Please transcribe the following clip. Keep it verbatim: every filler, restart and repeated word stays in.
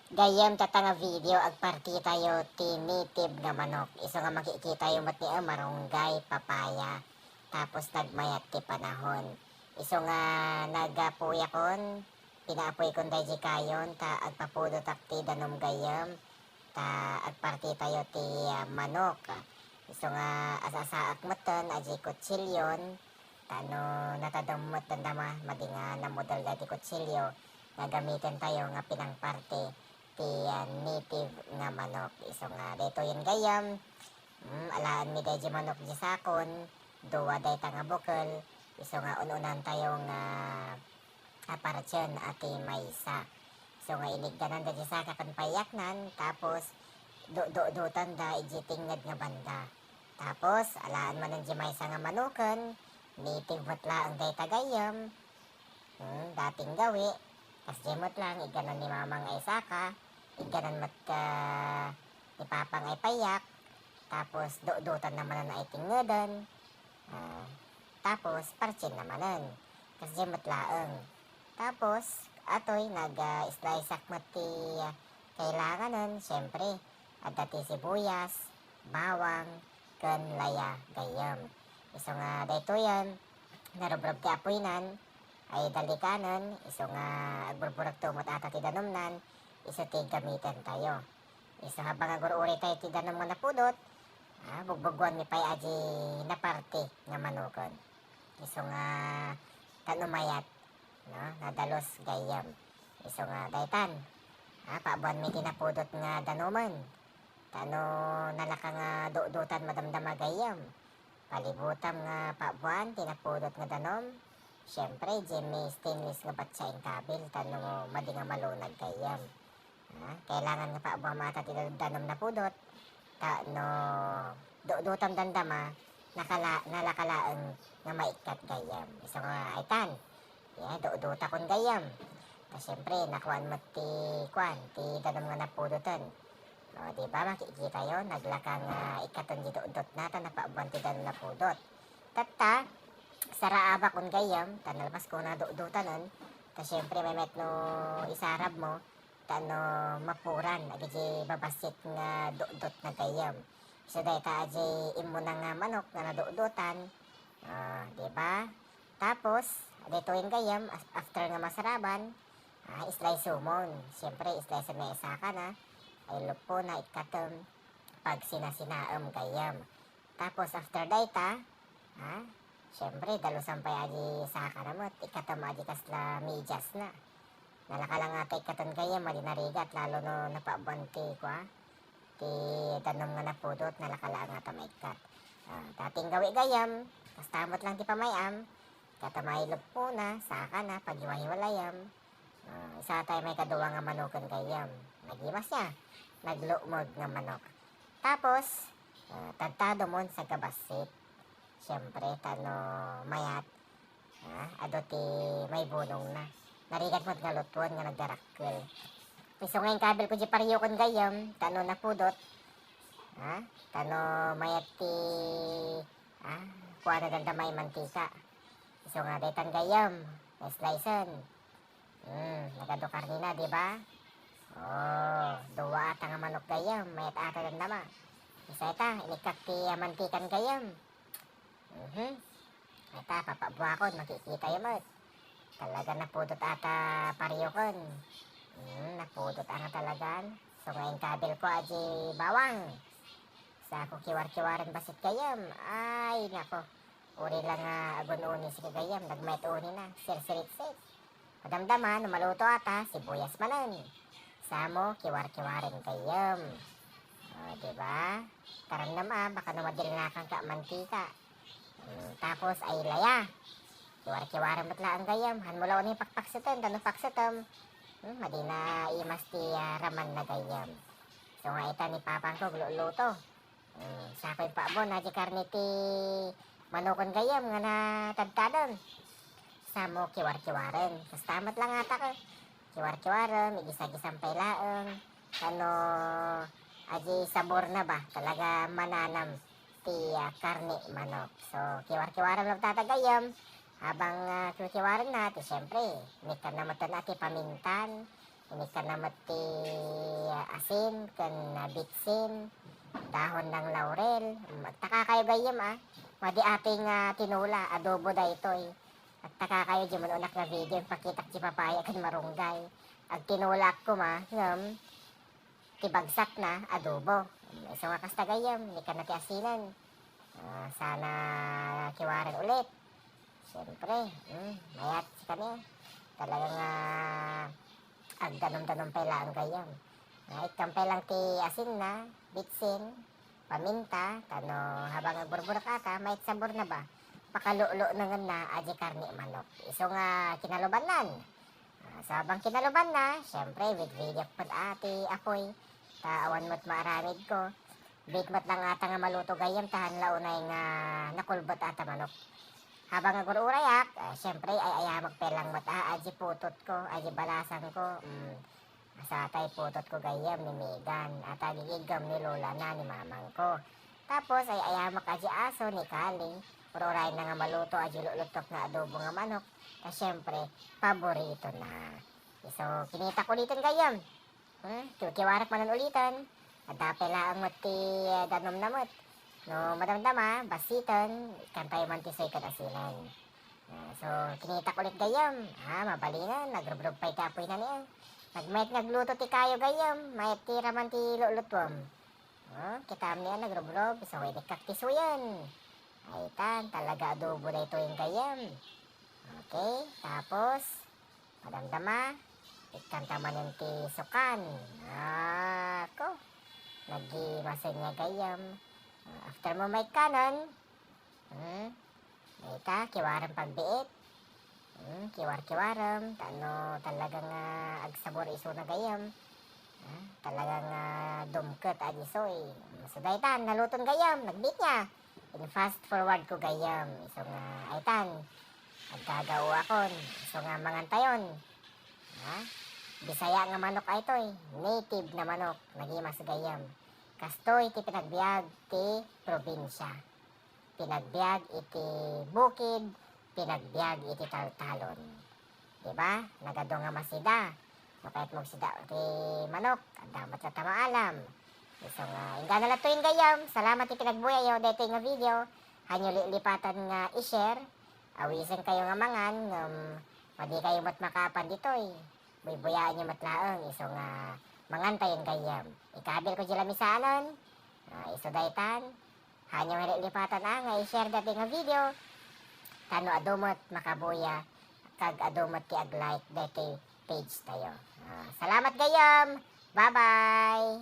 Gayyem, dayta nga video, agpartitayo ti native nga manok. Isu nga makikitayo met ni, ah, marunggay, papaya. Tapos nagmayat ti panahon. Isu nga nagapuyakon, pinaapuyakon daydi kayon, ta agpapudotak ti danum gayyem, ta agpartitayo ti, ah, manok. Isu nga as-asaak metten, adi kutsilyon, ta no natadem met dandama, madi nga namudel daydi kutsilyo nga gamitentayo nga pinangparte ti, ah, native nga manok. Isu nga daytoyen gayyem, mm, alaenmi daydi manok di sakon, dua dayta nga bukel, isu nga un-unantayo nga apartien a ti maysa. Isu nga inigganan daydi saka ken payaknan, tapos dududotanda iti tingnged nga banda. Tapos, alaen manen di maysa nga manoken, native met laeng dayta gayyem, Hmm, dating gawi, kasdiay met laeng igganan ni mama nga isaka, igganan met ka ni papa nga ipayak, tapos dudotanda manen a itingngeden, ah, tapos partsienna manen. Kasdiay met laeng. Tapos, atoy, nag, ah, sliceak met ti, ah, kailanganen, siyempre, adda ti sibuyas, bawang, ken laya gayyem. Isu nga daytoyen, narubrob ti apoynan, ay dalikanen, isu nga agburburekto met ata ti danumnan, isu ti gamitentayo. Isu habang agur-uritayo ti danum nga napudot, ah, bugbuggoanmi pay adi naparte nga manoken. Isu nga tan umayat, no, nadalus gayyem. Isu nga daytan, ah, pabuanmi ti napudot nga danumen. Ta no nalaka nga dukdutan madamdama gayyem, palibutam nga pabuan ti napudot nga danum. Siyempre, idiay stainless nga batsia inkabil ta no madi nga malunag gayyem. Ah, kailangan nga pabuam ata ti danum napudot. Ta no dukdutam dandama, nakala-, nalaka laeng nga maikkat gayyem. Isu nga aytan, Ya, dukdutakon gayyem. Ta, siyempre, nakuan met ti, kuan, ti danum nga napudoten. O, di ba, makikitayo, naglaka nga ikkaten di dukdutna, ta napabuan ti danum napudot. Tatta, saraabakon gayyem, ta nalpas ko na dukdutanen. Ta, siyempre, mayat no isarabmo, ta no mapuran, agidi babassit nga dukdutna gayyem. Isu dayta, adi immuna nga manok nga nadukdutan. O, di ba? Tapos, daytoyen gayyem, as-, after nga masaraban, ah, isliceemon. Siyempre, isliceem nga isakana, ay lupona, ikkatem, pagsinasinaem gayyem. Tapos, after dayta, ah, siyempre, dalusam pay adi sakana met, ikkatem adi kasla mediasna. Nalaka la nga ta ikkaten gayyem, madi narigat, lalo no napabuan ti, kua, ti danum nga napudot, nalaka la nga ta maikkat. Ah, dating gawi gayyem, kasta met lang ti pamay-am, ikkatem ay lupona, sakana, pagiwahiwalayem. Ah, isatayo may kadua nga manoken gayyem. Nagimas ya, naglukmeg nga manok. Tapos, ah, tadtadomon sa gabassit. Siyempre, ta no mayat, ah, adu ti maibunongna. Narigat met nga lutuon nga nagdarakkel. Isu nga inkabilko di pariokon gayyem, ta no napudot, ah, ta no mayat ti, ah, kuana dandama a mantika. Isu nga daytan gayyem, na-sliceen. Hmm, nagadu karnina, di ba? O, dua ata nga manok gayyem, mayat ata dandama. Isu ita, inikkak ti, ah, mantikan gayyem. Mhm. Ita, papabuakon, makikitayo met. Talaga napudot ata pariokon. Hmm, napudot ata talagan. Isu nga inkabilko, adi bawang. Sako kiwar-kiwaren bassit gayyem. Ay, nako. Uri la nga agun-uni sika gayyem, nagmayat unina, sirsiritsit. Madamdama no maluto ata, sibuyas manen. Samo, kiwar-kiwaren gayyem. O, di ba? Taramnam a, baka no madilnakanka a mantika. Hmm, tapos, ay laya. Kiwar-kiwaren met laeng gayyem. Hanmo la unay pakpakseten, ta no paksetem, hmm, madi naimas ti, ah, ramanna gayyem. Isu nga ita ni papangko agluluto. Hmm, sako impaabon, adi karne ti manoken gayyem nga natadtadem. Samo kiwar-kiwaren. Kasta met la nga ta, kiwar-kiwarem, igisa-gisam pay laeng. Kano, adi saborna ba, talaga mananam ti, ah, karne manok. So, kiwar-kiwarem laeng ita gayyem. Habang, ah, kiwar-kiwarenna, ti siyempre, inikkanna met ti pamintan, Inikkanna met ti asin ken bitsin, dahon ng laurel. Mm, agtaka kayo gayyem, ah. Madi atoy nga tinola, adobo daytoy. Agtaka kayo, diay man unak nga video, impakitak diay papaya ken marunggay. Agtinolaak koma, ngem, ti bagsakna, adobo. Mm, isu nga kasta gayyem, inikkanna ti asinen. Ah, sana kiwaren ulit. Siyempre, mm, mayat sikami. Talaga nga agdanum-danum pay laeng gayyem. Ah, ikkan pay lang ti asinna, bitsin, paminta, ta no habang agburburek ata, mayat saborna ba. Pakaluklo na ngen na, a diay karne manok. Isu nga kinalubannan. Ah, so habang kinalubanna, siyempre, widwidiak met, ah, ti apoy. Ta awan met maaramidko. Bit met lang ata nga maluto gayyem, ta haan la unay nga nakulbet ata manok. Habang agur-urayak, ah, siyempre, ay-ayamek pay lang met, ah, a diay putotko, a diay balasangko. Mm. Asatay putotko gayyem ni Megan, ata gigiggam ni lolana, ni mamangko. Tapos, ay-ayamek a diay aso ni Kali. Ur-urayna nga maluto a diay luklutok nga adobo nga manok. Ta siyempre, paboritona. Isu, kinitak uliten gayyem. Hmm, kiw-, kiwarek manen uliten. Adda pay laeng met ti, eh, danumna met. No madamdama, bassiten, ikkantayo man ti suy ken asinen. Ah, so, kinitak ulit gayyem. Ah, mabalinen, nagrubrob pay ti apoyna ni, ah. Nagmayat nga agluto ti kayo gayyem, mayat ti raman ti luklutuem. Oh, kitaem ni, ah, nagrubrob, so, inikkak ti suyen. Ay, tan, talaga adobo daytoyen gayyem. Okay, tapos, madamdama, ikkanta manen ti sukan. Ako, naggimasen nga gayyem. After mo maikkanen, hmm, dayta, kiwarem pagbiit. Hmm, kiwar-kiwarem, ta no talaga nga agsabor isuna gayyem. Ah, talaga nga dumket a diay suy. So, daytan, naluton gayyem, nagbiit nga. In fast forward ko gayyem. Isu nga, aytan, agkagauakon. Isu nga, mangantayon. Ha? Bisaya nga manok aytoy. Native na manok. Nagimas gayyem. Kastoy ti pinagbiag ti probinsia. Pinagbiag iti bukid, pinagbiag iti taltalon. Di ba? Nagadu nga masida. No kayat mo agsida ti manok, adda met latta maalam. Isu nga, inggana lattoyen gayyem. Salamat ti pinagbuyayo daytoy nga video. Hanyo liklipatan nga i-share. Awisen kayo nga mangan, ngem madi kayo met makaapan ditoy. Buybuyaenyo met laeng, isu nga mangantayon gayyem. Ikabilko diay lamisaanen. Ah, isu daytan. Hanyo nga liklipatan, ah, nga i-share daytoy nga video. Ta no adu met makabuya, kag adu met ti ag-like daytoy page tayo. Ah, salamat gayyem. Bye-bye.